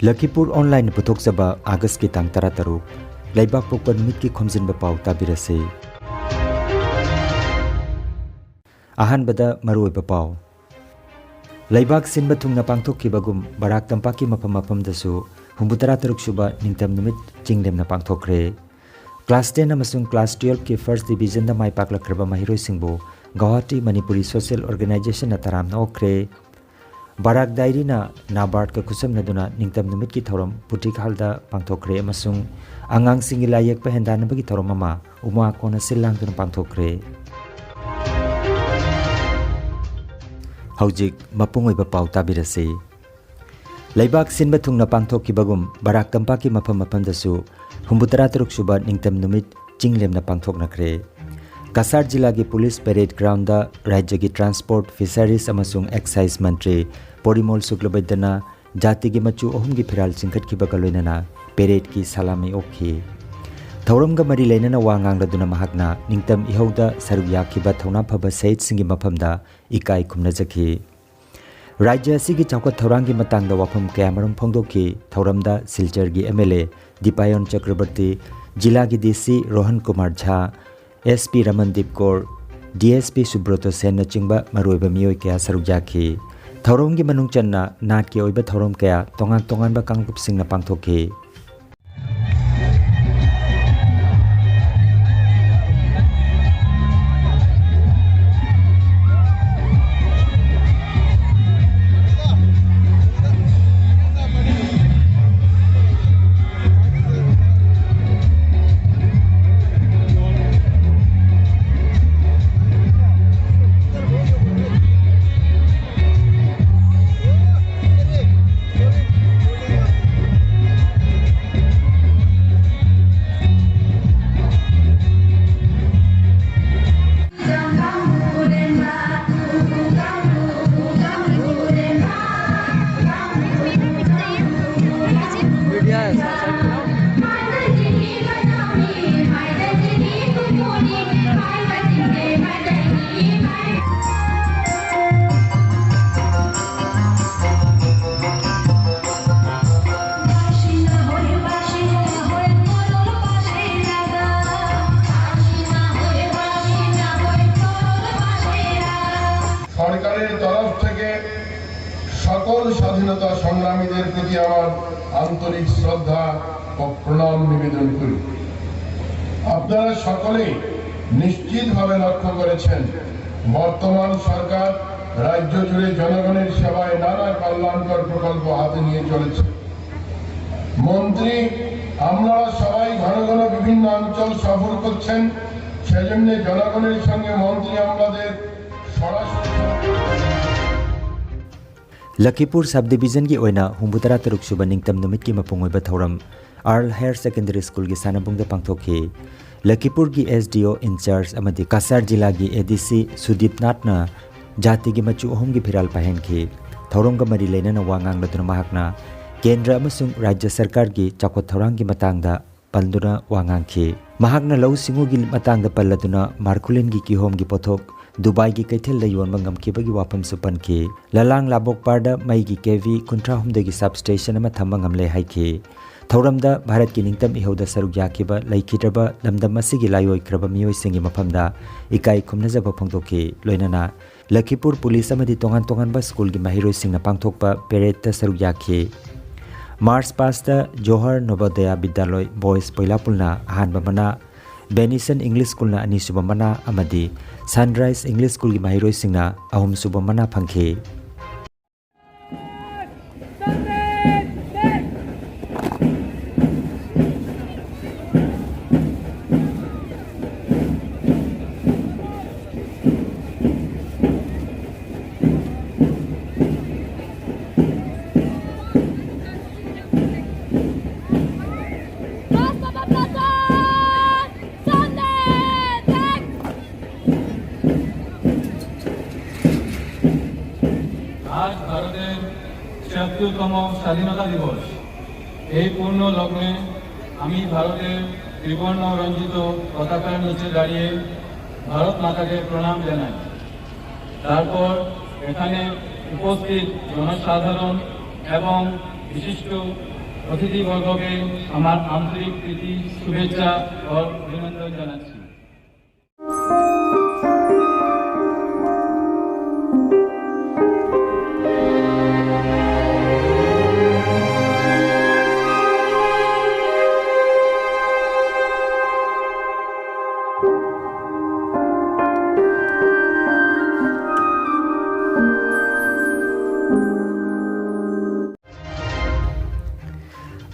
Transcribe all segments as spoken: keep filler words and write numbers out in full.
ꯂꯈꯤꯄꯨꯔ ꯑꯣꯟꯂꯥꯏꯟꯅ ꯄꯨꯊꯣꯛꯆꯕ ꯑꯥꯒꯁꯀꯤ ꯇꯥꯡ ꯇꯔꯥꯇꯔꯨꯛ, ꯂꯩꯕꯥꯛ ꯄꯣꯛꯄ ꯅꯨꯃꯤꯠꯀꯤ ꯈꯣꯝꯖꯤꯟꯕ ꯄꯥꯎ ꯇꯥꯕꯤꯔꯁꯤ꯫ ꯑꯍꯥꯟꯕꯗ ꯃꯔꯨꯑꯣꯏꯕ ꯄꯥꯎ꯫ ꯂꯩꯕꯥꯛ ꯁꯤꯟꯕ ꯊꯨꯡꯅ ꯄꯥꯡꯊꯣꯛꯈꯤꯕꯒꯨꯝ ꯕꯔꯥꯛ ꯇꯝꯄꯥꯛꯀꯤ ꯃꯐꯝ ꯃꯐꯝꯗꯁꯨ ꯍꯨꯝꯐꯨꯇꯔꯥ ꯇꯔꯨꯛ ꯁꯨꯕ ꯅꯤꯡꯇꯝ ꯅꯨꯃꯤꯠ ꯆꯤꯡ ꯂꯦꯝꯅ ꯄꯥꯡꯊꯣꯛꯈ꯭ꯔꯦ꯫ Class ten ꯑꯃꯁꯨꯡ Class twelveꯀꯤ first divisionꯗ ꯃꯥꯏ ꯄꯥꯛꯂꯛꯈ꯭ꯔꯕ ꯃꯍꯩꯔꯣꯏꯁꯤꯡꯕꯨ ꯒꯧꯍꯥꯇꯤ ꯃꯅꯤꯄꯨꯔꯤ Social Organizationꯅ ꯇꯔꯥꯝꯅ ꯑꯣꯛꯈ꯭ꯔꯦ꯫ ꯕꯔꯥꯛ ꯗꯥꯏꯔꯤꯅ ꯅꯥꯕꯥꯔꯗꯀ ꯈꯨꯠꯁꯝꯅꯗꯨꯅ ꯅꯤꯡꯇꯝ ꯅꯨꯃꯤꯠꯀꯤ ꯊꯧꯔꯝ ꯄꯨꯊꯤꯈꯥꯜꯗ ꯄꯥꯡꯊꯣꯛꯈ꯭ꯔꯦ ꯑꯃꯁꯨꯡ ꯑꯉꯥꯡꯁꯤꯡꯒꯤ ꯂꯥꯏ ꯌꯦꯛꯄ ꯍꯦꯟꯗꯥꯟꯅꯕꯒꯤ ꯊꯧꯔꯝ ꯑꯃ ꯎꯃꯥꯀꯣꯟꯅ ꯁꯤꯜ ꯂꯥꯡꯗꯨꯅ ꯄꯥꯡꯊꯣꯛꯈ꯭ꯔꯦ꯫ ꯍꯧꯖꯤꯛ ꯃꯄꯨꯡ ꯑꯣꯏꯕ ꯄꯥꯎ ꯇꯥꯕꯤꯔꯁꯤ꯫ ꯂꯩꯕꯥꯛ ꯁꯤꯟꯕ ꯊꯨꯡꯅ ꯄꯥꯡꯊꯣꯛꯈꯤꯕꯒꯨꯝ ꯕꯔꯥꯛ ꯇꯝꯄꯥꯛꯀꯤ ꯃꯐꯝ ꯃꯐꯝꯗꯁꯨ ꯍꯨꯝꯐꯨꯇꯔꯥ ꯇꯔꯨꯛ ꯁꯨꯕ ꯅꯤꯡꯇꯝ ꯅꯨꯃꯤꯠ ꯆꯤꯡ ꯂꯦꯝꯅ ꯄꯥꯡꯊꯣꯛꯅꯈ꯭ꯔꯦ꯫ ꯀꯁꯥꯔ ꯖꯤꯂꯥꯒꯤ ꯄꯨꯂꯤꯁ ꯄꯦꯔꯦꯗ ꯒ꯭ꯔꯥꯎꯟꯗ ꯔꯥꯖ꯭ꯌꯒꯤ Transport, Fisheries ꯑꯃꯁꯨꯡ Excise ꯃꯟꯇ꯭ꯔꯤ ꯄꯣꯔꯤꯃꯣꯜ ꯁꯨꯀ꯭ꯂꯕꯩꯗ꯭ꯌꯅ ꯖꯥꯇꯤꯒꯤ ꯃꯆꯨ ꯑꯍꯨꯝꯒꯤ ꯐꯤꯔꯥꯜ ꯆꯤꯡꯈꯠꯈꯤꯕꯒ ꯂꯣꯏꯅꯅ ꯄꯦꯔꯦꯗꯀꯤ ꯁꯂꯥꯃꯤ ꯑꯣꯛꯈꯤ꯫ ꯊꯧꯔꯝꯒ ꯃꯔꯤ ꯂꯩꯅꯅ ꯋꯥ ꯉꯥꯡꯂꯗꯨꯅ ꯃꯍꯥꯛꯅ ꯅꯤꯡꯇꯝ ꯏꯍꯧꯗ ꯁꯔꯨꯛ ꯌꯥꯈꯤꯕ ꯊꯧꯅꯥ ꯐꯕ ꯁꯍꯤꯗꯁꯤꯡꯒꯤ ꯃꯐꯝꯗ ꯏꯀꯥꯏ ꯈꯨꯝꯅꯖꯈꯤ꯫ ꯔꯥꯖ꯭ꯌ ꯑꯁꯤꯒꯤ ꯆꯥꯎꯈꯠ ꯊꯧꯔꯥꯡꯒꯤ ꯃꯇꯥꯡꯗ ꯋꯥꯐꯝ ꯀꯌꯥꯃꯔꯨꯝ ꯐꯣꯡꯗꯣꯛꯈꯤ꯫ ꯊꯧꯔꯝꯗ ꯁꯤꯜꯆꯔꯒꯤ MLA ꯗꯤꯄꯥꯌꯟ ꯆꯀ꯭ꯔꯕꯔꯇꯤ, ꯖꯤꯂꯥꯒꯤ DC ꯔꯣꯍꯟ ꯀꯨꯃꯥꯔ ꯖꯥ, SP ꯔꯃꯟꯗꯤꯞ ꯀꯧꯔ, DSP ꯁꯨꯕ꯭ꯔꯇꯣ ꯁꯦꯟꯅꯆꯤꯡꯕ ꯃꯔꯨꯑꯣꯏꯕ ꯃꯤꯑꯣꯏ ꯀꯌꯥ ꯁꯔꯨꯛ ꯌꯥꯈꯤ꯫ ꯊꯧꯔꯝꯒꯤ ꯃꯅꯨꯡ ꯆꯟꯅ ꯅꯥꯠꯀꯤ ꯑꯣꯏꯕ ꯊꯧꯔꯝ ꯀꯌꯥ, ꯇꯣꯉꯥꯟ ꯇꯣꯉꯥꯟꯕ ꯀꯥꯡꯂꯨꯞꯁꯤꯡꯅ ꯄꯥꯡꯊꯣꯛꯈꯤ꯫ স্বাধীনতা সংগ্রামীদের প্রতি আমার আন্তরিক শ্রদ্ধা ও প্রণাম নিবেদন করি। আপনারা সকলেই নিশ্চিতভাবে লক্ষ্য করেছেন, বর্তমান সরকার রাজ্য জুড়ে জনগণের সেবায় নানা কল্যাণকর প্রকল্প হাতে নিয়ে চলেছে। মন্ত্রী আমলারা সবাই ঘন ঘন বিভিন্ন অঞ্চল সফর করছেন, সেজন্য জনগণের সঙ্গে মন্ত্রী আমলাদের সরাসরি ꯂꯈꯤꯄꯨꯔ ꯁꯕ ꯗꯤꯕꯤꯖꯟꯒꯤ ꯑꯣꯏꯅ ꯍꯨꯝꯐꯨ ꯇꯔꯥ ꯇꯔꯨꯛ ꯁꯨꯕ ꯅꯤꯡꯇꯝ ꯅꯨꯃꯤꯠꯀꯤ ꯃꯄꯨꯡ ꯑꯣꯏꯕ ꯊꯧꯔꯝ ꯑꯥꯔꯜ ꯍꯥꯌꯔ ꯁꯦꯀꯦꯟꯗꯔꯤ ꯁ꯭ꯀꯨꯜꯒꯤ ꯁꯥꯟꯅꯕꯨꯡꯗ ꯄꯥꯡꯊꯣꯛꯈꯤ꯫ ꯂꯈꯤꯄꯨꯔꯒꯤ ꯑꯦꯁ ꯗꯤ ꯑꯣ ꯏꯟꯆꯥꯔꯖ ꯑꯃꯗꯤ ꯀꯁꯥꯔ ꯖꯤꯂꯥꯒꯤ ꯑꯦ ꯗꯤ ꯁꯤ ꯁꯨꯗꯤꯞ ꯅꯥꯊꯅ ꯖꯥꯇꯤꯒꯤ ꯃꯆꯨ ꯑꯍꯨꯝꯒꯤ ꯐꯤꯔꯥꯜ ꯄꯥꯏꯍꯟꯈꯤ꯫ ꯊꯧꯔꯝꯒ ꯃꯔꯤ ꯂꯩꯅꯅ ꯋꯥ ꯉꯥꯡꯂꯗꯨꯅ ꯃꯍꯥꯛꯅ ꯀꯦꯟꯗ꯭ꯔ ꯑꯃꯁꯨꯡ ꯔꯥꯖ꯭ꯌ ꯁꯔꯀꯥꯔꯒꯤ ꯆꯥꯎꯈꯠ ꯊꯧꯔꯥꯡꯒꯤ ꯃꯇꯥꯡꯗ ꯄꯟꯗꯨꯅ ꯋꯥ ꯉꯥꯡꯈꯤ꯫ ꯃꯍꯥꯛꯅ ꯂꯧꯎ ꯁꯤꯡꯎꯒꯤ ꯃꯇꯥꯡꯗ ꯄꯜꯂꯗꯨꯅ ꯃꯥꯔꯈꯨꯂꯤꯟꯒꯤ ꯀꯤꯍꯣꯝꯒꯤ ꯄꯣꯠꯊꯣꯛ ꯗꯨꯕꯥꯏꯒꯤ ꯀꯩꯊꯦꯜꯗ ꯌꯣꯟꯕ ꯉꯝꯈꯤꯕꯒꯤ ꯋꯥꯐꯝꯁꯨ ꯄꯟꯈꯤ꯫ ꯂꯂꯥꯡ ꯂꯥꯕꯣꯛꯄꯥꯔꯗ ꯃꯩꯒꯤ ꯀꯦ ꯚꯤ ꯀꯨꯟꯊ꯭ꯔꯥ ꯍꯨꯝꯗꯣꯏꯒꯤ ꯁꯕ ꯁ꯭ꯇꯦꯁꯟ ꯑꯃ ꯊꯝꯕ ꯉꯝꯂꯦ ꯍꯥꯏꯈꯤ꯫ ꯊꯧꯔꯝꯗ ꯚꯥꯔꯠꯀꯤ ꯅꯤꯡꯇꯝ ꯏꯍꯧꯗ ꯁꯔꯨꯛ ꯌꯥꯈꯤꯕ ꯂꯩꯈꯤꯗ꯭ꯔꯕ ꯂꯝꯗꯝ ꯑꯁꯤꯒꯤ ꯂꯥꯏꯑꯣꯏꯈ꯭ꯔꯕ ꯃꯤꯑꯣꯏꯁꯤꯡꯒꯤ ꯃꯐꯝꯗ ꯏꯀꯥꯏ ꯈꯨꯝꯅꯖꯕ ꯐꯣꯡꯗꯣꯛꯈꯤ꯫ ꯂꯣꯏꯅꯅ ꯂꯈꯤꯄꯨꯔ ꯄꯨꯂꯤꯁ ꯑꯃꯗꯤ ꯇꯣꯉꯥꯟ ꯇꯣꯉꯥꯟꯕ ꯁ꯭ꯀꯨꯜꯒꯤ ꯃꯍꯩꯔꯣꯏꯁꯤꯡꯅ ꯄꯥꯡꯊꯣꯛꯄ ꯄꯦꯔꯦꯗꯇ ꯁꯔꯨꯛ ꯌꯥꯈꯤ꯫ ꯃꯥꯔꯆ ꯄꯥꯁꯇ ꯖꯣꯍꯔ ꯅꯣꯕꯣꯗꯌꯥ ꯕꯤꯗ꯭ꯌꯥꯂꯣꯏ ꯕꯣꯏꯁ ꯄꯣꯏꯂꯥꯄꯨꯜꯅ ꯑꯍꯥꯟꯕ ꯃꯅꯥ, ꯕꯦꯅꯤꯁꯟ ꯏꯪꯂꯤꯁ ꯁ꯭ꯀꯨꯜꯅ ꯑꯅꯤꯁꯨꯕ ꯃꯅꯥ ꯑꯃꯗꯤ ꯁꯟꯔꯥꯏꯖ ꯏꯪꯂꯤꯁ ꯁ꯭ꯀꯨꯜꯒꯤ ꯃꯍꯩꯔꯣꯏꯁꯤꯡꯅ ꯑꯍꯨꯝꯁꯨꯕ ꯃꯅꯥ ꯐꯪꯈꯤ꯫ আজ ভারতের ছিয়াত্তরতম স্বাধীনতা দিবস। এই পূর্ণ লগ্নে আমি ভারতের ত্রিবর্ণ রঞ্জিত পতাকার নিচে দাঁড়িয়ে ভারত মাতাকে প্রণাম জানাই। তারপর এখানে উপস্থিত জনসাধারণ এবং বিশিষ্ট অতিথিবর্গকে আমার আন্তরিক প্রীতি, শুভেচ্ছা ও অভিনন্দন জানাচ্ছি।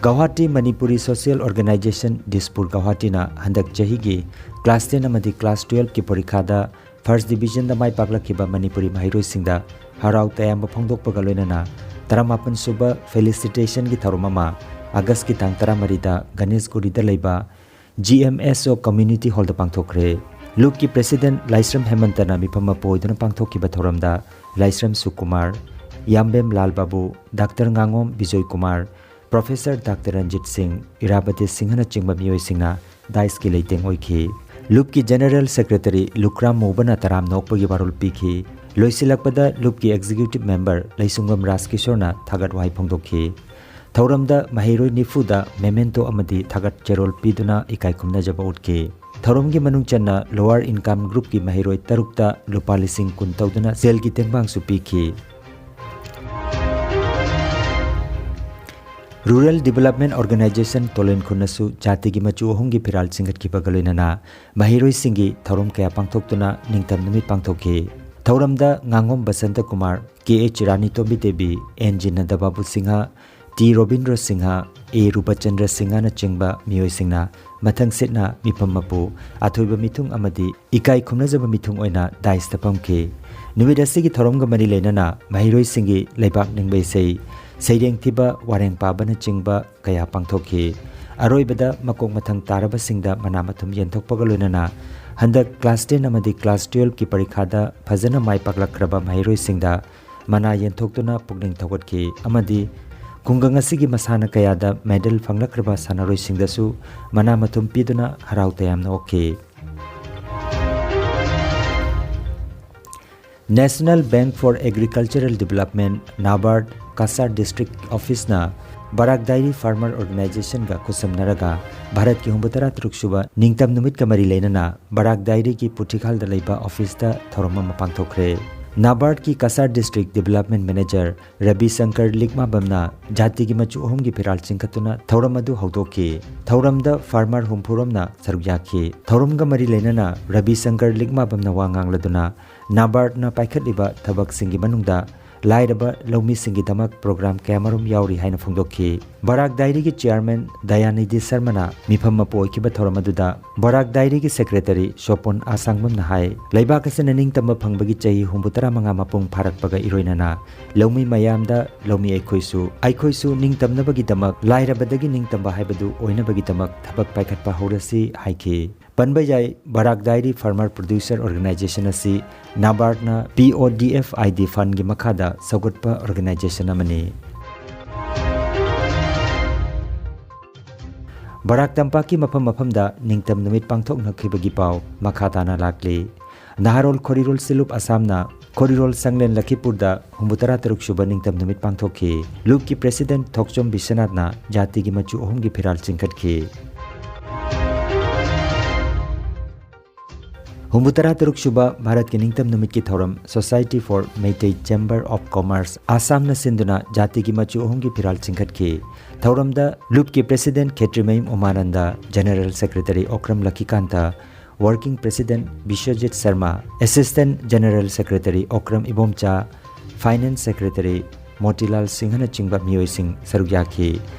ꯒꯧꯍꯥꯇꯤ ꯃꯅꯤꯄꯨꯔꯤ ꯁꯣꯁꯤꯌꯦꯜ ꯑꯣꯔꯒꯅꯥꯏꯖꯦꯁꯟ ꯗꯤꯁꯄꯨꯔ ꯒꯧꯍꯥꯇꯤꯅ ꯍꯟꯗꯛ ꯆꯍꯤꯒꯤ ꯀ꯭ꯂꯥꯁ ꯇꯦꯟ ꯑꯃꯗꯤ ꯀ꯭ꯂꯥꯁ ꯇꯨꯌꯦꯜꯐꯀꯤ ꯄꯔꯤꯈꯥꯗ ꯐꯥꯔꯁ ꯗꯤꯕꯤꯖꯟꯗ ꯃꯥꯏ ꯄꯥꯛꯂꯛꯈꯤꯕ ꯃꯅꯤꯄꯨꯔꯤ ꯃꯍꯩꯔꯣꯏꯁꯤꯡꯗ ꯍꯔꯥꯎ ꯇꯌꯥꯝꯕ ꯐꯣꯡꯗꯣꯛꯄꯒ ꯂꯣꯏꯅꯅ ꯇꯔꯥꯃꯥꯄꯟ ꯁꯨꯕ ꯐꯦꯂꯤꯁꯤꯇꯦꯁꯟꯒꯤ ꯊꯧꯔꯝ ꯑꯃ ꯑꯥꯒꯁꯀꯤ ꯇꯥꯡ ꯇꯔꯥꯃꯔꯤꯗ ꯒꯅꯦꯁꯒꯨꯔꯤꯗ ꯂꯩꯕ ꯖꯤ ꯑꯦꯝ ꯑꯦꯁ ꯑꯣ ꯀꯝꯃ꯭ꯌꯨꯅꯤꯇꯤ ꯍꯣꯜꯗ ꯄꯥꯡꯊꯣꯛꯈ꯭ꯔꯦ꯫ ꯂꯨꯞꯀꯤ ꯄ꯭ꯔꯦꯁꯤꯗꯦꯟꯠ ꯂꯥꯏꯁ꯭ꯔꯝ ꯍꯦꯃꯟꯇꯅ ꯃꯤꯐꯝ ꯃꯄꯨ ꯑꯣꯏꯗꯨꯅ ꯄꯥꯡꯊꯣꯛꯈꯤꯕ ꯊꯧꯔꯝꯗ ꯂꯥꯏꯁ꯭ꯔꯝ ꯁꯨꯀꯨꯃꯥꯔ, ꯌꯥꯝꯕꯦꯝ ꯂꯥꯜ ꯕꯥꯕꯨ, ꯗꯥꯛꯇꯔ ꯉꯥꯉꯣꯝ ꯕꯤꯖꯣꯏ ꯀꯨꯃꯥꯔ, ꯄ꯭ꯔꯣꯐꯦꯁꯔ ꯗꯥꯛꯇꯔ ꯔꯟꯖꯤꯠ ꯁꯤꯡ, ꯏꯔꯥꯕꯇꯤ ꯁꯤꯡꯍꯅꯆꯤꯡꯕ ꯃꯤꯑꯣꯏꯁꯤꯡꯅ ꯗꯥꯏꯁꯀꯤ ꯂꯩꯇꯦꯡ ꯑꯣꯏꯈꯤ꯫ ꯂꯨꯞꯀꯤ ꯖꯦꯅꯔꯦꯜ ꯁꯦꯀ꯭ꯔꯦꯇꯔꯤ ꯂꯨꯈ꯭ꯔꯥꯝ ꯃꯨꯕꯅ ꯇꯔꯥꯝꯅ ꯑꯣꯛꯄꯒꯤ ꯋꯥꯔꯣꯜ ꯄꯤꯈꯤ꯫ ꯂꯣꯏꯁꯤꯜꯂꯛꯄꯗ ꯂꯨꯞꯀꯤ ꯑꯦꯛꯖꯤꯀ꯭ꯌꯨꯇꯤꯚ ꯃꯦꯝꯕꯔ ꯂꯩꯁꯨꯡꯕꯝ ꯔꯥꯖꯀꯤꯁꯣꯔꯅ ꯊꯥꯒꯠ ꯋꯥꯍꯩ ꯐꯣꯡꯗꯣꯛꯈꯤ꯫ ꯊꯧꯔꯝꯗ ꯃꯍꯩꯔꯣꯏ ꯅꯤꯐꯨꯗ ꯃꯦꯃꯦꯟꯇꯣ ꯑꯃꯗꯤ ꯊꯥꯒꯠ ꯆꯦꯔꯣꯜ ꯄꯤꯗꯨꯅ ꯏꯀꯥꯏ ꯈꯨꯝꯅꯖꯕ ꯎꯠꯈꯤ꯫ ꯊꯧꯔꯝꯒꯤ ꯃꯅꯨꯡ ꯆꯟꯅ ꯂꯣꯋꯔ ꯏꯟꯀꯝ ꯒ꯭ꯔꯨꯞꯀꯤ ꯃꯍꯩꯔꯣꯏ ꯇꯔꯨꯛꯇ ꯂꯨꯄꯥ ꯂꯤꯁꯤꯡ ꯀꯨꯟ ꯇꯧꯗꯨꯅ ꯁꯦꯜꯒꯤ ꯇꯦꯡꯕꯥꯡꯁꯨ ꯄꯤꯈꯤ꯫ ꯔꯨꯔꯦꯜ ꯗꯤꯕꯦꯂꯞꯃꯦꯟꯠ ꯑꯣꯔꯒꯅꯥꯏꯖꯦꯁꯟ ꯇꯣꯂꯦꯟ ꯈꯨꯟꯅꯁꯨ ꯖꯥꯇꯤꯒꯤ ꯃꯆꯨ ꯑꯍꯨꯝꯒꯤ ꯐꯤꯔꯥꯜ ꯆꯤꯡꯈꯠꯈꯤꯕꯒ ꯂꯣꯏꯅꯅ ꯃꯍꯩꯔꯣꯏꯁꯤꯡꯒꯤ ꯊꯧꯔꯝ ꯀꯌꯥ ꯄꯥꯡꯊꯣꯛꯇꯨꯅ ꯅꯤꯡꯇꯝ ꯅꯨꯃꯤꯠ ꯄꯥꯡꯊꯣꯛꯈꯤ꯫ ꯊꯧꯔꯝꯗ ꯉꯥꯉꯣꯝ Basanta Kumar, K H Rani Tombi Devi, N G Nandababu Singha, T Robindra Singha, A Rupchandra ꯁꯤꯡꯍꯅꯆꯤꯡꯕ ꯃꯤꯑꯣꯏꯁꯤꯡꯅ ꯃꯊꯪ ꯁꯤꯠꯅ ꯃꯤꯐꯝ ꯃꯄꯨ, ꯑꯊꯣꯏꯕ ꯃꯤꯊꯨꯡ ꯑꯃꯗꯤ ꯏꯀꯥꯏ ꯈꯨꯝꯅꯖꯕ ꯃꯤꯊꯨꯡ ꯑꯣꯏꯅ ꯗꯥꯏꯁꯇ ꯐꯝꯈꯤ꯫ ꯅꯨꯃꯤꯠ ꯑꯁꯤꯒꯤ ꯊꯧꯔꯝꯒ ꯃꯔꯤ ꯂꯩꯅꯅ ꯃꯍꯩꯔꯣꯏꯁꯤꯡꯒꯤ ꯂꯩꯕꯥꯛ ꯅꯤꯡꯕ ꯏꯁꯩ, ꯁꯩꯔꯦꯡ ꯊꯤꯕ, ꯋꯥꯔꯦꯡ ꯄꯥꯕꯅꯆꯤꯡꯕ ꯀꯌꯥ ꯄꯥꯡꯊꯣꯛꯈꯤ꯫ ꯑꯔꯣꯏꯕꯗ ꯃꯀꯣꯛ ꯃꯊꯪ ꯇꯥꯔꯕꯁꯤꯡꯗ ꯃꯅꯥ ꯃꯊꯨꯝ ꯌꯦꯟꯊꯣꯛꯄꯒ ꯂꯣꯏꯅꯅ ꯍꯟꯗꯛ ꯀ꯭ꯂꯥꯁ ꯇꯦꯟ ꯑꯃꯗꯤ ꯀ꯭ꯂꯥꯁ ꯇꯨꯌꯦꯜꯐꯀꯤ ꯄꯔꯤꯈꯥꯗ ꯐꯖꯅ ꯃꯥꯏ ꯄꯥꯛꯂꯛꯈ꯭ꯔꯕ ꯃꯍꯩꯔꯣꯏꯁꯤꯡꯗ ꯃꯅꯥ ꯌꯦꯟꯊꯣꯛꯇꯨꯅ ꯄꯨꯛꯅꯤꯡ ꯊꯧꯒꯠꯈꯤ ꯑꯃꯗꯤ ꯈꯨꯡꯒꯪ ꯑꯁꯤꯒꯤ ꯃꯁꯥꯟꯅ ꯀꯌꯥꯗ ꯃꯦꯗꯜ ꯐꯪꯂꯛꯈ꯭ꯔꯕ ꯁꯥꯟꯅꯔꯣꯏꯁꯤꯡꯗꯁꯨ ꯃꯅꯥ ꯃꯊꯨꯝ ꯄꯤꯗꯨꯅ ꯍꯔꯥꯎ ꯇꯌꯥꯝꯅ ꯑꯣꯛꯈꯤ꯫ National Bank for Agricultural Development, NABARD, Cachar district ꯑꯣꯐꯤꯁꯅ ꯕꯔꯥꯛ ꯗꯥꯏꯔꯤ ꯐꯥꯔꯃꯔ ꯑꯣꯔꯒꯅꯥꯏꯖꯦꯁꯟꯒ ꯈꯨꯠꯁꯝꯅꯔꯒ ꯚꯥꯔꯠꯀꯤ ꯍꯨꯝꯐꯨꯇꯔꯥ ꯇꯔꯨꯛ ꯁꯨꯕ ꯅꯤꯡꯇꯝ ꯅꯨꯃꯤꯠꯀ ꯃꯔꯤ ꯂꯩꯅꯅ ꯕꯔꯥꯛ ꯗꯥꯏꯔꯤꯒꯤ ꯄꯨꯊꯤꯈꯥꯜꯗ ꯂꯩꯕ ꯑꯣꯐꯤꯁꯇ ꯊꯧꯔꯝ ꯑꯃ ꯄꯥꯡꯊꯣꯛꯈ꯭ꯔꯦ꯫ ꯅꯥꯕꯥꯔꯗꯀꯤ Cachar district development manager Rabi Shankar ꯂꯤꯛꯃꯥꯕꯝꯅ ꯖꯥꯇꯤꯒꯤ ꯃꯆꯨ ꯑꯍꯨꯝꯒꯤ ꯐꯤꯔꯥꯜ ꯆꯤꯡꯈꯠꯇꯨꯅ ꯊꯧꯔꯝ ꯑꯗꯨ ꯍꯧꯗꯣꯛꯈꯤ꯫ ꯊꯧꯔꯝꯗ ꯐꯥꯔꯃꯔ ꯍꯨꯝꯐꯨꯔꯣꯝꯅ ꯁꯔꯨꯛ ꯌꯥꯈꯤ꯫ ꯊꯧꯔꯝꯒ ꯃꯔꯤ ꯂꯩꯅꯅ ꯔꯕꯤ ꯁꯪꯀꯔ ꯂꯤꯛꯃꯥꯕꯝꯅ ꯋꯥ ꯉꯥꯡꯂꯗꯨꯅ ꯅꯥꯕꯥꯔꯗꯅ ꯄꯥꯏꯈꯠꯂꯤꯕ ꯊꯕꯛꯁꯤꯡꯒꯤ ꯃꯅꯨꯡꯗ ꯂꯥꯏꯔꯕ ꯂꯧꯃꯤꯁꯤꯡꯒꯤꯗꯃꯛ ꯄ꯭ꯔꯣꯒ꯭ꯔꯥꯝ ꯀꯌꯥꯃꯔꯨꯝ ꯌꯥꯎꯔꯤ ꯍꯥꯏꯅ ꯐꯣꯡꯗꯣꯛꯈꯤ꯫ ꯕꯔꯥꯛ ꯗꯥꯏꯔꯤꯒꯤ ꯆꯤꯌꯥꯔꯃꯦꯟ ꯗꯌꯥꯅꯤꯙꯤ ꯁꯔꯃꯅ ꯃꯤꯐꯝ ꯃꯄꯨ ꯑꯣꯏꯈꯤꯕ ꯊꯧꯔꯝ ꯑꯗꯨꯗ ꯕꯔꯥꯛ ꯗꯥꯏꯔꯤꯒꯤ ꯁꯦꯀ꯭ꯔꯦꯇꯔꯤ ꯁꯣꯄꯣꯟ ꯑꯁꯥꯡꯕꯝꯅ ꯍꯥꯏ, ꯂꯩꯕꯥꯛ ꯑꯁꯤꯅ ꯅꯤꯡꯇꯝꯕ ꯐꯪꯕꯒꯤ ꯆꯍꯤ ꯍꯨꯝꯐꯨꯇꯔꯥ ꯃꯉꯥ ꯃꯄꯨꯡ ꯐꯥꯔꯛꯄꯒ ꯏꯔꯣꯏꯅꯅ ꯂꯧꯃꯤ ꯃꯌꯥꯝꯗ ꯂꯧꯃꯤ ꯑꯩꯈꯣꯏꯁꯨ, ꯑꯩꯈꯣꯏꯁꯨ ꯅꯤꯡꯇꯝꯅꯕꯒꯤꯗꯃꯛ, ꯂꯥꯏꯔꯕꯗꯒꯤ ꯅꯤꯡꯇꯝꯕ ꯍꯥꯏꯕꯗꯨ ꯑꯣꯏꯅꯕꯒꯤꯗꯃꯛ ꯊꯕꯛ ꯄꯥꯏꯈꯠꯄ ꯍꯧꯔꯁꯤ ꯍꯥꯏꯈꯤ꯫ ꯄꯟꯕ ꯌꯥꯏ, ꯕꯔꯥꯛ ꯗꯥꯏꯔꯤ ꯐꯥꯔꯃꯔ ꯄ꯭ꯔꯣꯗ꯭ꯌꯨꯁꯔ ꯑꯣꯔꯒꯅꯥꯏꯖꯦꯁꯟ ꯑꯁꯤ ꯅꯥꯕꯥꯔꯗꯅ ꯄꯤ ꯑꯣ ꯗꯤ ꯑꯦꯐ ꯑꯥꯏ ꯗꯤ ꯐꯟꯒꯤ ꯃꯈꯥꯗ ꯁꯧꯒꯠꯄ ꯑꯣꯔꯒꯅꯥꯏꯖꯦꯁꯟ ꯑꯃꯅꯤ꯫ ꯕꯔꯥꯛ ꯇꯝꯄꯥꯛꯀꯤ ꯃꯐꯝ ꯃꯐꯝꯗ ꯅꯤꯡꯇꯝ ꯅꯨꯃꯤꯠ ꯄꯥꯡꯊꯣꯛꯅꯈꯤꯕꯒꯤ ꯄꯥꯎ ꯃꯈꯥ ꯇꯥꯅ ꯂꯥꯛꯂꯤ꯫ ꯅꯍꯥꯔꯣꯜ ꯈꯣꯔꯤꯔꯣꯜ ꯁꯤꯂꯨꯞ ꯑꯁꯥꯝꯅ ꯈꯣꯔꯤꯔꯣꯜ ꯁꯪꯂꯦꯟ ꯂꯈꯤꯄꯨꯔꯗ ꯍꯨꯝꯐꯨꯇꯔꯥ ꯇꯔꯨꯛ ꯁꯨꯕ ꯅꯤꯡꯇꯝ ꯅꯨꯃꯤꯠ ꯄꯥꯡꯊꯣꯛꯈꯤ꯫ ꯂꯨꯞꯀꯤ ꯄ꯭ꯔꯦꯁꯤꯗꯦꯟꯠ ꯊꯣꯛꯆꯣꯝ ꯕꯤꯁ꯭ꯋꯅꯥꯊꯅ ꯖꯥꯇꯤꯒꯤ ꯃꯆꯨ ꯑꯍꯨꯝꯒꯤ ꯐꯤꯔꯥꯜ ꯆꯤꯡꯈꯠꯈꯤ꯫ ꯍꯨꯝꯐꯨꯇꯔꯥ ꯇꯔꯨꯛ ꯁꯨꯕ ꯚꯥꯔꯠꯀꯤ ꯅꯤꯡꯇꯝ ꯅꯨꯃꯤꯠꯀꯤ ꯊꯧꯔꯝ Society for Meitei Chamber of Commerce ꯑꯁꯥꯝꯅ ꯁꯤꯟꯗꯨꯅ ꯖꯥꯇꯤꯒꯤ ꯃꯆꯨ ꯑꯍꯨꯝꯒꯤ ꯐꯤꯔꯥꯜ ꯆꯤꯡꯈꯠꯈꯤ꯫ ꯊꯧꯔꯝꯗ ꯂꯨꯞꯀꯤ president Khetrimayum Umananda, general secretary Okram Lakhikanta, working president Biswajit Sharma, assistant general secretary Okram Ibomcha, finance secretary Motilal ꯁꯤꯡꯍꯅꯆꯤꯡꯕ ꯃꯤꯑꯣꯏꯁꯤꯡ ꯁꯔꯨꯛ ꯌꯥꯈꯤ꯫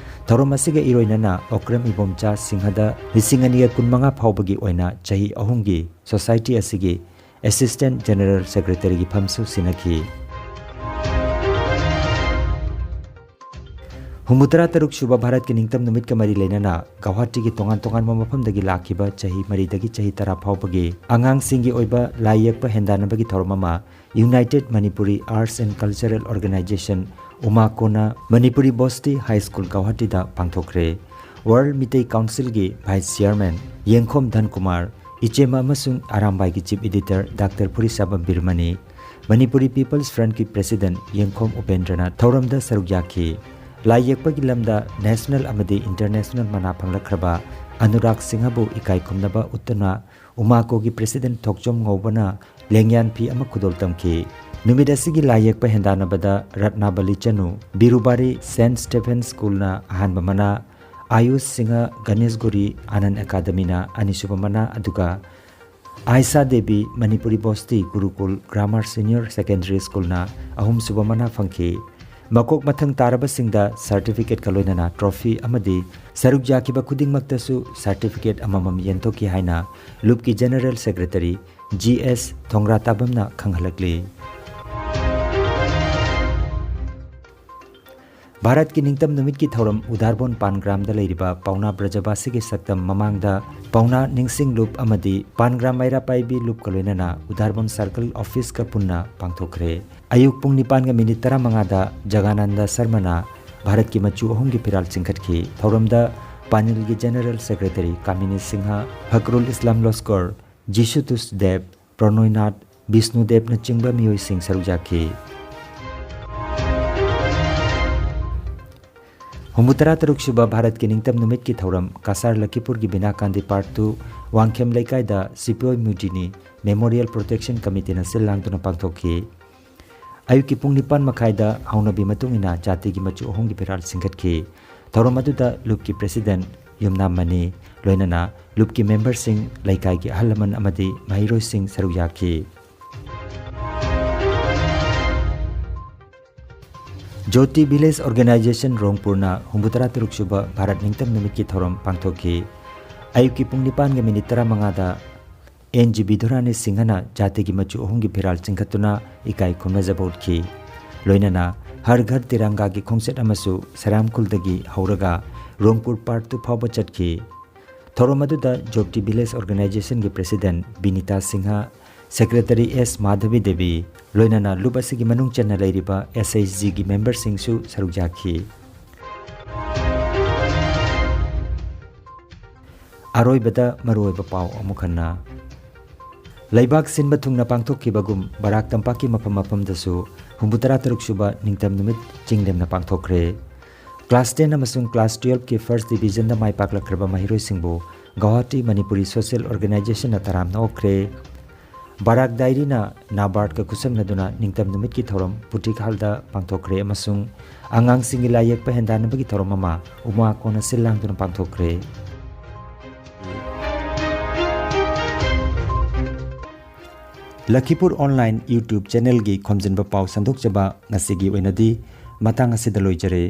ꯊꯧꯔꯝ ꯑꯁꯤꯒ ꯏꯔꯣꯏꯅꯅ ꯑꯣꯀ꯭ꯔꯝ ꯏꯕꯣꯝꯆꯥ ꯁꯤꯡꯍꯗ ꯂꯤꯁꯤꯡ ꯑꯅꯤꯒ ꯀꯨꯟꯃꯉꯥ ꯐꯥꯎꯕꯒꯤ ꯑꯣꯏꯅ ꯆꯍꯤ ꯑꯍꯨꯝꯒꯤ ꯁꯣꯁꯥꯏꯇꯤ ꯑꯁꯤꯒꯤ ꯑꯦꯁꯤꯁ꯭ꯇꯦꯟꯠ ꯖꯦꯅꯦꯔꯦꯜ ꯁꯦꯀ꯭ꯔꯦꯇꯔꯤꯒꯤ ꯐꯝꯁꯨ ꯁꯤꯟꯅꯈꯤ꯫ ꯍꯨꯝꯐꯨꯇꯔꯥ ꯇꯔꯨꯛ ꯁꯨꯕ ꯚꯥꯔꯠꯀꯤ ꯅꯤꯡꯇꯝ ꯅꯨꯃꯤꯠꯀ ꯃꯔꯤ ꯂꯩꯅꯅ ꯒꯧꯍꯥꯇꯤꯒꯤ ꯇꯣꯉꯥꯟ ꯇꯣꯉꯥꯟꯕ ꯃꯐꯝꯗꯒꯤ ꯂꯥꯛꯈꯤꯕ ꯆꯍꯤ ꯃꯔꯤꯗꯒꯤ ꯆꯍꯤ ꯇꯔꯥ ꯐꯥꯎꯕꯒꯤ ꯑꯉꯥꯡꯁꯤꯡꯒꯤ ꯑꯣꯏꯕ ꯂꯥꯏ ꯌꯦꯛꯄ ꯍꯦꯟꯗꯥꯟꯅꯕꯒꯤ ꯊꯧꯔꯝ ꯑꯃ United Manipuri Arts and Cultural Organisation, ꯎꯃꯥꯀꯣꯅ ꯃꯅꯤꯄꯨꯔꯤ ꯕꯣꯁꯇꯤ ꯍꯥꯏ ꯁ꯭ꯀꯨꯜ ꯒꯧꯍꯥꯇꯤꯗ ꯄꯥꯡꯊꯣꯛꯈ꯭ꯔꯦ꯫ ꯋꯥꯔꯜ ꯃꯤꯇꯩ ꯀꯥꯎꯟꯁꯤꯜꯒꯤ ꯚꯥꯏꯁ ꯆꯤꯌꯥꯔꯃꯦꯟ ꯌꯦꯡꯈꯣꯝ ꯙꯟꯀꯨꯃꯥꯔ, ꯏꯆꯦꯃ ꯑꯃꯁꯨꯡ ꯑꯔꯥꯝꯕꯥꯏꯒꯤ ꯆꯤꯐ ꯏꯗꯤꯇꯔ ꯗꯥꯛꯇꯔ ꯐꯨꯔꯤꯁꯥꯕꯝ ꯕꯤꯔꯃꯅꯤ, ꯃꯅꯤꯄꯨꯔꯤ ꯄꯤꯄꯜꯁ ꯐ꯭ꯔꯟꯠꯀꯤ ꯄ꯭ꯔꯦꯁꯤꯗꯦꯟꯠ ꯌꯦꯡꯈꯣꯝ ꯎꯄꯦꯟꯗ꯭ꯔꯅ ꯊꯧꯔꯝꯗ ꯁꯔꯨꯛ ꯌꯥꯈꯤ꯫ ꯂꯥꯏ ꯌꯦꯛꯄꯒꯤ ꯂꯝꯗ ꯅꯦꯁꯅꯦꯜ ꯑꯃꯗꯤ ꯏꯟꯇꯔꯅꯦꯁꯅꯦꯜ ꯃꯅꯥ ꯐꯪꯂꯛꯈ꯭ꯔꯕ ꯑꯅꯨꯔꯥꯒ ꯁꯤꯡꯍꯕꯨ ꯏꯀꯥꯏ ꯈꯨꯝꯅꯕ ꯎꯠꯇꯨꯅ ꯎꯃꯥꯀꯣꯒꯤ ꯄ꯭ꯔꯦꯁꯤꯗꯦꯟꯠ ꯊꯣꯛꯆꯣꯝ ꯉꯧꯕꯅ ꯂꯦꯡꯌꯥꯟ ꯐꯤ ꯑꯃ ꯈꯨꯗꯣꯜ ꯇꯝꯈꯤ꯫ ꯅꯨꯃꯤꯠ ꯑꯁꯤꯒꯤ ꯂꯥꯏ ꯌꯦꯛꯄ ꯍꯦꯟꯗꯥꯟꯅꯕꯗ ꯔꯠꯅꯥꯕꯂꯤ ꯆꯅꯨ, ꯕꯤꯔꯨꯕꯥꯔꯤ ꯁꯦꯟꯠ ꯁ꯭ꯇꯦꯐꯦꯟ ꯁ꯭ꯀꯨꯜꯅ ꯑꯍꯥꯟꯕ ꯃꯅꯥ, ꯑꯌꯨꯁ ꯁꯤꯡꯍ ꯒꯅꯦꯁꯒꯨꯔꯤ ꯑꯥꯅꯟꯗ ꯑꯦꯀꯥꯗꯃꯤꯅ ꯑꯅꯤꯁꯨꯕ ꯃꯅꯥ, ꯑꯗꯨꯒ Aisha Devi Manipuri Basti Gurukul grammar senior secondary ꯁ꯭ꯀꯨꯜꯅ ꯑꯍꯨꯝꯁꯨꯕ ꯃꯅꯥ ꯐꯪꯈꯤ꯫ ꯃꯀꯣꯛ ꯃꯊꯪ ꯇꯥꯔꯕꯁꯤꯡꯗ ꯁꯔꯇꯤꯐꯤꯀꯦꯠꯀ ꯂꯣꯏꯅꯅ ꯇ꯭ꯔꯣꯐꯤ ꯑꯃꯗꯤ ꯁꯔꯨꯛ ꯌꯥꯈꯤꯕ ꯈꯨꯗꯤꯡꯃꯛꯇꯁꯨ ꯁꯔꯇꯤꯐꯤꯀꯦꯠ ꯑꯃꯃꯝ ꯌꯦꯟꯊꯣꯛꯈꯤ ꯍꯥꯏꯅ ꯂꯨꯞꯀꯤ ꯖꯦꯅꯔꯦꯜ ꯁꯦꯀ꯭ꯔꯦꯇꯔꯤ ꯖꯤ ꯑꯦꯁ ꯊꯣꯡꯒ꯭ꯔꯥꯇꯥꯕꯝꯅ ꯈꯪꯍꯜꯂꯛꯂꯤ꯫ ꯚꯥꯔꯠꯀꯤ ꯅꯤꯡꯇꯝ ꯅꯨꯃꯤꯠꯀꯤ ꯊꯧꯔꯝ ꯎꯗꯥꯔꯕꯣꯟ ꯄꯥꯟꯒ꯭ꯔꯥꯝꯗ ꯂꯩꯔꯤꯕ ꯄꯥꯎꯅꯥ ꯕ꯭ꯔꯖꯕꯥꯁꯤꯒꯤ ꯁꯛꯇꯝ ꯃꯃꯥꯡꯗ ꯄꯥꯎꯅꯥ ꯅꯤꯡꯁꯤꯡ ꯂꯨꯞ ꯑꯃꯗꯤ ꯄꯥꯟꯒ꯭ꯔꯥꯝ ꯃꯩꯔꯥ ꯄꯥꯏꯕꯤ ꯂꯨꯞꯀ ꯂꯣꯏꯅꯅ ꯎꯗꯥꯔꯕꯣꯟ ꯁꯥꯔꯀꯜ ꯑꯣꯐꯤꯁꯀ ꯄꯨꯟꯅ ꯄꯥꯡꯊꯣꯛꯈ꯭ꯔꯦ꯫ ꯑꯌꯨꯛ ꯄꯨꯡ ꯅꯤꯄꯥꯟꯒ ꯃꯤꯅꯤꯠ ꯇꯔꯥꯃꯉꯥꯗ ꯖꯒꯥꯅꯟꯗ ꯁꯔꯃꯅ ꯚꯥꯔꯠꯀꯤ ꯃꯆꯨ ꯑꯍꯨꯝꯒꯤ ꯐꯤꯔꯥꯜ ꯆꯤꯡꯈꯠꯈꯤ꯫ ꯊꯧꯔꯝꯗ ꯄꯥꯅꯤꯜꯒꯤ ꯖꯦꯅꯔꯦꯜ ꯁꯦꯀ꯭ꯔꯦꯇꯔꯤ ꯀꯥꯃꯤꯅꯤ ꯁꯤꯡꯍ, ꯐꯀ꯭ꯔꯨꯜ ꯏꯁꯂꯥꯝ ꯂꯣꯁꯀꯣꯔ, ꯖꯤꯁꯨꯇꯨꯁ ꯗꯦꯕ, ꯄ꯭ꯔꯣꯅꯣꯏꯅꯥꯊ, ꯕꯤꯁꯅꯨꯗꯦꯕꯅꯆꯤꯡꯕ ꯃꯤꯑꯣꯏꯁꯤꯡ ꯁꯔꯨꯛ ꯌꯥꯈꯤ꯫ ꯍꯨꯝꯐꯨꯇꯔꯥ ꯇꯔꯨꯛ ꯁꯨꯕ ꯚꯥꯔꯠꯀꯤ ꯅꯤꯡꯇꯝ ꯅꯨꯃꯤꯠꯀꯤ ꯊꯧꯔꯝ ꯀꯁꯥꯔ ꯂꯈꯤꯄꯨꯔꯒꯤ ꯕꯤꯅꯥ ꯒꯥꯟꯙꯤ ꯄꯥꯔꯛꯇꯨ ꯋꯥꯡꯈꯦꯝ ꯂꯩꯀꯥꯏꯗ ꯁꯤꯄꯤꯑꯣꯏ ꯃꯨꯖꯤꯅꯤ ꯃꯦꯃꯣꯔꯤꯌꯦꯜ ꯄ꯭ꯔꯣꯇꯦꯛꯁꯟ ꯀꯃꯤꯇꯤꯅ ꯁꯤꯜ ꯂꯥꯡꯗꯨꯅ ꯄꯥꯡꯊꯣꯛꯈꯤ꯫ ꯑꯌꯨꯛꯀꯤ ꯄꯨꯡ ꯅꯤꯄꯥꯟ ꯃꯈꯥꯏꯗ ꯍꯧꯅꯕꯤ ꯃꯇꯨꯡ ꯏꯟꯅ ꯖꯥꯇꯤꯒꯤ ꯃꯆꯨ ꯑꯍꯨꯝꯒꯤ ꯐꯤꯔꯥꯜ ꯆꯤꯡꯈꯠꯈꯤ꯫ ꯊꯧꯔꯝ ꯑꯗꯨꯗ ꯂꯨꯞꯀꯤ ꯄ꯭ꯔꯦꯁꯤꯗꯦꯟꯠ ꯌꯨꯝꯅꯥꯝ ꯃꯅꯤ, ꯂꯣꯏꯅꯅ ꯂꯨꯞꯀꯤ ꯃꯦꯝꯕꯔꯁꯤꯡ, ꯂꯩꯀꯥꯏꯒꯤ ꯑꯍꯜ ꯂꯃꯟ ꯑꯃꯗꯤ ꯃꯍꯩꯔꯣꯏꯁꯤꯡ ꯁꯔꯨꯛ ꯌꯥꯈꯤ꯫ ꯖꯣꯇꯤ ꯚꯤꯂꯦꯖ ꯑꯣꯔꯒꯅꯥꯏꯖꯦꯁꯟ ꯔꯣꯡꯄꯨꯔꯅ ꯍꯨꯝꯐꯨꯇꯔꯥ ꯇꯔꯨꯛ ꯁꯨꯕ ꯚꯥꯔꯠ ꯅꯤꯡꯇꯝ ꯅꯨꯃꯤꯠꯀꯤ ꯊꯧꯔꯝ ꯄꯥꯡꯊꯣꯛꯈꯤ꯫ ꯑꯌꯨꯛꯀꯤ ꯄꯨꯡ ꯅꯤꯄꯥꯟꯒ ꯃꯤꯅꯤꯠ ꯇꯔꯥꯃꯉꯥꯗ ꯑꯦꯟ ꯖꯤ ꯕꯤꯗꯨꯔꯥꯅꯤ ꯁꯤꯡꯍꯅ ꯖꯥꯇꯤꯒꯤ ꯃꯆꯨ ꯑꯍꯨꯝꯒꯤ ꯐꯤꯔꯥꯜ ꯆꯤꯡꯈꯠꯇꯨꯅ ꯏꯀꯥꯏ ꯈꯨꯝꯅꯖꯕ ꯎꯠꯈꯤ꯫ ꯂꯣꯏꯅꯅ ꯍꯔ ꯘꯔ ꯇꯤꯔꯪꯒꯥꯒꯤ ꯈꯣꯡꯆꯠ ꯑꯃꯁꯨ ꯁꯔꯥꯝ ꯈꯨꯜꯗꯒꯤ ꯍꯧꯔꯒ ꯔꯣꯡꯄꯨꯔ ꯄꯥꯔꯛꯇꯨ ꯐꯥꯎꯕ ꯆꯠꯈꯤ꯫ ꯊꯧꯔꯝ ꯑꯗꯨꯗ ꯖꯣꯇꯤ ꯚꯤꯂꯦꯖ ꯑꯣꯔꯒꯅꯥꯏꯖꯦꯁꯟꯒꯤ president Binita Singha, secretary S Madhabi Devi, ꯂꯣꯏꯅꯅ ꯂꯨꯞ ꯑꯁꯤꯒꯤ ꯃꯅꯨꯡ ꯆꯟꯅ ꯂꯩꯔꯤꯕ ꯑꯦꯁ ꯑꯩꯆ ꯖꯤꯒꯤ ꯃꯦꯝꯕꯔꯁꯤꯡꯁꯨ ꯁꯔꯨꯛ ꯌꯥꯈꯤ꯫ ꯑꯔꯣꯏꯕꯗ ꯃꯔꯨꯑꯣꯏꯕ ꯄꯥꯎ ꯑꯃꯨꯛ ꯍꯟꯅ꯫ ꯂꯩꯕꯥꯛ ꯁꯤꯟꯕ ꯊꯨꯡꯅ ꯄꯥꯡꯊꯣꯛꯈꯤꯕꯒꯨꯝ ꯕꯔꯥꯛ ꯇꯝꯄꯥꯛꯀꯤ ꯃꯐꯝ ꯃꯐꯝꯗꯁꯨ ꯍꯨꯝꯐꯨꯇꯔꯥ ꯇꯔꯨꯛ ꯁꯨꯕ ꯅꯤꯡꯇꯝ ꯅꯨꯃꯤꯠ ꯆꯤꯡꯂꯦꯝꯅ ꯄꯥꯡꯊꯣꯛꯈ꯭ꯔꯦ꯫ ꯀ꯭ꯂꯥꯁ ꯇꯦꯟ ꯑꯃꯁꯨꯡ ꯀ꯭ꯂꯥꯁ ꯇꯨꯌꯦꯜꯐꯀꯤ ꯐꯥꯔꯁ ꯗꯤꯕꯤꯖꯟꯗ ꯃꯥꯏ ꯄꯥꯛꯂꯛꯈ꯭ꯔꯕ ꯃꯍꯩꯔꯣꯏꯁꯤꯡꯕꯨ ꯒꯧꯍꯥꯇꯤ ꯃꯅꯤꯄꯨꯔꯤ ꯁꯣꯁꯤꯌꯦꯜ ꯑꯣꯔꯒꯅꯥꯏꯖꯦꯁꯟꯅ ꯇꯔꯥꯝꯅ ꯑꯣꯛꯈ꯭ꯔꯦ꯫ ꯕꯔꯥꯛ ꯗꯥꯏꯔꯤꯅ ꯅꯥꯕꯥꯔꯗꯀ ꯈꯨꯠꯁꯝꯅꯗꯨꯅ ꯅꯤꯡꯇꯝ ꯅꯨꯃꯤꯠꯀꯤ ꯊꯧꯔꯝ ꯕꯨꯇꯤꯛ ꯍꯥꯜꯗ ꯄꯥꯡꯊꯣꯛꯈ꯭ꯔꯦ ꯑꯃꯁꯨꯡ ꯑꯉꯥꯡꯁꯤꯡꯒꯤ ꯂꯥꯏ ꯌꯦꯛꯄ ꯍꯦꯟꯗꯥꯟꯅꯕꯒꯤ ꯊꯧꯔꯝ ꯑꯃ ꯎꯃꯥꯀꯣꯟꯅ ꯁꯤꯜ ꯂꯥꯡꯗꯨꯅ ꯄꯥꯡꯊꯣꯛꯈ꯭ꯔꯦ꯫ ꯂꯈꯤꯄꯨꯔ ꯑꯣꯟꯂꯥꯏꯟ YouTube ꯆꯦꯅꯦꯜꯒꯤ ꯈꯣꯝꯖꯤꯟꯕ ꯄꯥꯎ ꯁꯟꯗꯣꯛꯆꯕ ꯉꯁꯤꯒꯤ ꯑꯣꯏꯅꯗꯤ ꯃꯇꯥꯡ ꯑꯁꯤꯗ ꯂꯣꯏꯖꯔꯦ꯫